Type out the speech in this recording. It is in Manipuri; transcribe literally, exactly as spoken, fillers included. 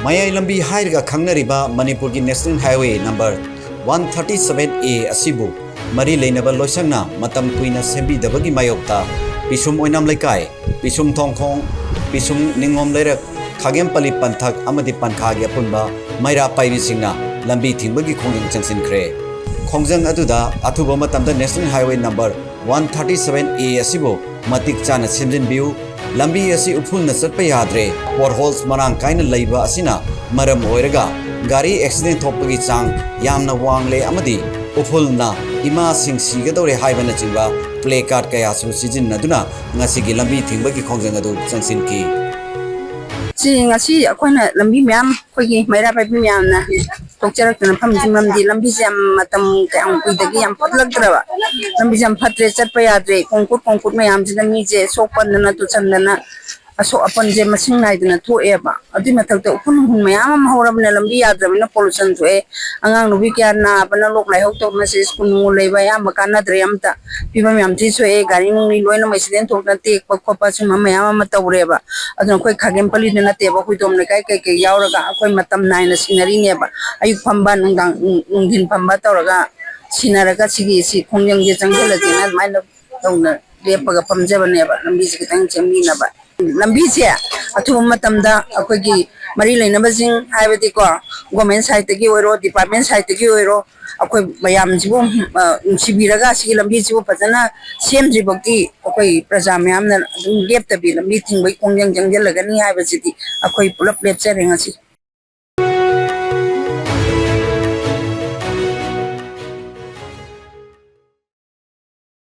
ꯃꯌꯥꯏ ꯂꯝꯕꯤ ꯍꯥꯏꯔꯒ ꯈꯪꯅꯔꯤꯕ ꯃꯅꯤꯄꯨꯔꯒꯤ National Highway number one thirty seven A ꯑꯁꯤꯕꯨ ꯃꯔꯤ ꯂꯩꯅꯕ ꯂꯣꯏꯁꯪꯅ ꯃꯇꯝ ꯀꯨꯏꯅ ꯁꯦꯝꯕꯤꯗꯕꯒꯤ ꯃꯥꯌꯣꯛꯇ ꯄꯤꯁꯨꯝ ꯑꯣꯏꯅꯥꯝ ꯂꯩꯀꯥꯏ, ꯄꯤꯁꯨꯝ ꯊꯣꯡꯈꯣꯡ, ꯄꯤꯁꯨꯝ ꯅꯤꯉꯣꯝ ꯂꯩꯔꯛ, ꯈꯥꯒꯦꯝꯄꯜꯂꯤ ꯄꯟꯊꯛ ꯑꯃꯗꯤ ꯄꯟꯈꯥꯒꯤ ꯑꯄꯨꯟꯕ ꯃꯩꯔꯥ ꯄꯥꯏꯕꯤꯁꯤꯡꯅ ꯂꯝꯕꯤ ꯊꯤꯡꯕꯒꯤ ꯈꯣꯡꯖꯪ ꯆꯪꯁꯤꯟꯈ꯭ꯔꯦ꯫ ꯈꯣꯡꯖꯪ ꯑꯗꯨꯗ ꯑꯊꯨꯕ ꯃꯇꯝꯗ National Highway number one thirty seven A ꯑꯁꯤꯕꯨ ꯃꯇꯤꯛ ꯆꯥꯅ ꯁꯦꯝꯖꯤꯟꯕꯤꯌꯨ꯫ ꯂꯝꯕꯤ ꯑꯁꯤ ꯎꯐꯨꯜꯅ ꯆꯠꯄ ꯌꯥꯗ꯭ꯔꯦ꯫ Potholes ꯃꯔꯥꯡ ꯀꯥꯏꯅ ꯂꯩꯕ ꯑꯁꯤꯅ ꯃꯔꯝ ꯑꯣꯏꯔꯒ ꯒꯥꯔꯤ accident ꯊꯣꯛꯄꯒꯤ ꯆꯥꯡ ꯌꯥꯝꯅ ꯋꯥꯡꯂꯦ ꯑꯃꯗꯤ ꯎꯐꯨꯜꯅ ꯏꯃꯥꯁꯤꯡ ꯁꯤꯒꯗꯧꯔꯦ ꯍꯥꯏꯕꯅꯆꯤꯡꯕ placard ꯀꯌꯥꯁꯨ ꯁꯤꯖꯤꯟꯅꯗꯨꯅ ꯉꯁꯤꯒꯤ ꯂꯝꯕꯤ ꯊꯤꯡꯕꯒꯤ ꯈꯣꯡꯖꯪ ꯑꯗꯨ ꯆꯪꯁꯤꯟꯈꯤ꯫ ꯁꯤ ꯉꯁꯤ ꯑꯩꯈꯣꯏꯅ ꯂꯝꯕꯤ ꯃꯌꯥꯝ ꯑꯩꯈꯣꯏꯒꯤ ꯃꯩꯔꯥ ꯄꯥꯏꯕꯤ ꯃꯌꯥꯝꯅ ꯊꯣꯛꯆꯔꯛꯇꯅ ꯐꯝꯃꯤꯁꯤ ꯃꯔꯝꯗꯤ ꯂꯝꯕꯤꯁꯦ ꯌꯥꯝ ꯃꯇꯝ ꯀꯌꯥꯝ ꯀꯨꯏꯗꯒꯤ ꯌꯥꯝ ꯐꯠꯂꯛꯇ꯭ꯔꯕ, ꯂꯝꯕꯤꯁꯦ ꯌꯥꯝ ꯐꯠꯇ꯭ꯔꯦ, ꯆꯠꯄ ꯌꯥꯗ꯭ꯔꯦ, ꯀꯣꯡꯀꯨꯠ ꯀꯣꯡꯀꯨꯠ ꯃꯌꯥꯝꯁꯤꯅ ꯃꯤꯁꯦ ꯁꯣꯛꯄꯟꯗꯅ ꯇꯨꯁꯟꯗꯅ ꯑꯁꯣꯛ ꯑꯄꯟꯁꯦ ꯃꯁꯤꯡ ꯅꯥꯏꯗꯅ ꯊꯣꯛꯑꯦꯕ꯫ ꯑꯗꯨꯏ ꯃꯊꯛꯇ ꯎꯐꯨꯟ ꯅꯨꯡꯐꯨꯟ ꯃꯌꯥꯝ ꯑꯃ ꯍꯧꯔꯕꯅꯤꯅ ꯂꯝꯕꯤ ꯌꯥꯗ꯭ꯔꯕꯅꯤꯅ pollution ꯊꯣꯛꯑꯦ꯫ ꯑꯉꯥꯡ ꯅꯨꯕꯤ ꯀꯌꯥ ꯅꯥꯕꯅ ꯂꯣꯛ ꯂꯥꯏꯍꯧ ꯇꯧꯕꯅ ꯁꯤ ꯁ꯭ꯀꯨꯜ ꯅꯨꯡ ꯂꯩꯕ ꯑꯌꯥꯝꯕ ꯀꯥꯟꯅꯗ꯭ꯔꯦ ꯑꯝꯇ꯫ ꯐꯤꯕꯝ ꯌꯥꯝ ꯊꯤ ꯁꯣꯛꯑꯦ꯫ ꯒꯥꯔꯤ ꯅꯨꯡꯂꯤ ꯂꯣꯏꯅꯃꯛ accident ꯊꯣꯛꯇꯅ ꯇꯦꯛꯄ ꯈꯣꯠꯄ ꯁꯨꯝꯕ ꯃꯌꯥꯝ ꯑꯃ ꯇꯧꯔꯦꯕ꯫ ꯑꯗꯨꯅ ꯑꯩꯈꯣꯏ ꯈꯥꯒꯦꯝ ꯄꯜꯂꯤꯗ ꯅꯠꯇꯦꯕ, ꯍꯨꯏꯗꯣꯝ ꯂꯩꯀꯥꯏ ꯀꯩꯀꯩ ꯌꯥꯎꯔꯒ ꯑꯩꯈꯣꯏ ꯃꯇꯝ ꯅꯥꯏꯅ ꯁꯤꯟꯅꯔꯤꯅꯦꯕ꯫ ꯑꯌꯨꯛ ꯐꯝꯕ, ꯅꯨꯡꯗꯥꯡ, ꯅꯨꯡ-, ꯅꯨꯡꯊꯤꯟ ꯐꯝꯕ ꯇꯧꯔꯒ ꯁꯤꯟꯅꯔꯒ ꯁꯤꯒꯤ, ꯁꯤ ꯈꯣꯡꯖꯪꯁꯦ ꯆꯪꯁꯤꯜꯂꯁꯦꯅ ꯑꯗꯨꯃꯥꯏꯅ ꯇꯧꯅ ꯂꯦꯞꯄꯒ ꯐꯝꯖꯕꯅꯦꯕ, ꯂꯝꯕꯤꯁꯦ ꯈꯤꯇꯪ ꯁꯦꯝꯕꯤꯅꯕ꯫ ꯂꯝꯕꯤꯁꯦ ꯑꯊꯨꯕ ꯃꯇꯝꯗ ꯑꯩꯈꯣꯏꯒꯤ ꯃꯔꯤ ꯂꯩꯅꯕꯁꯤꯡ, ꯍꯥꯏꯕꯗꯤꯀꯣ, government sideꯇꯒꯤ ꯑꯣꯏꯔꯣ, department sideꯇꯒꯤ ꯑꯣꯏꯔꯣ, ꯑꯩꯈꯣꯏ ꯃꯌꯥꯝꯁꯤꯕꯨ, ꯑ, ꯅꯨꯡꯁꯤꯕꯤꯔꯒ ꯁꯤꯒꯤ ꯂꯝꯕꯤꯁꯤꯕꯨ ꯐꯖꯅ ꯁꯦꯝꯗ꯭ꯔꯤꯐꯥꯎꯗꯤ ꯑꯩꯈꯣꯏ ꯄ꯭ꯔꯖꯥ ꯃꯌꯥꯝꯅ ꯑꯗꯨꯝ ꯂꯦꯞꯇꯕꯤ ꯂꯝꯕꯤ ꯊꯤꯡꯕꯒꯤ ꯈꯣꯡꯖꯪ ꯆꯪꯁꯤꯜꯂꯒꯅꯤ ꯍꯥꯏꯕꯁꯤꯗꯤ ꯑꯩꯈꯣꯏ ꯄꯨꯂꯞ ꯂꯦꯞꯆꯔꯦ ꯉꯁꯤ꯫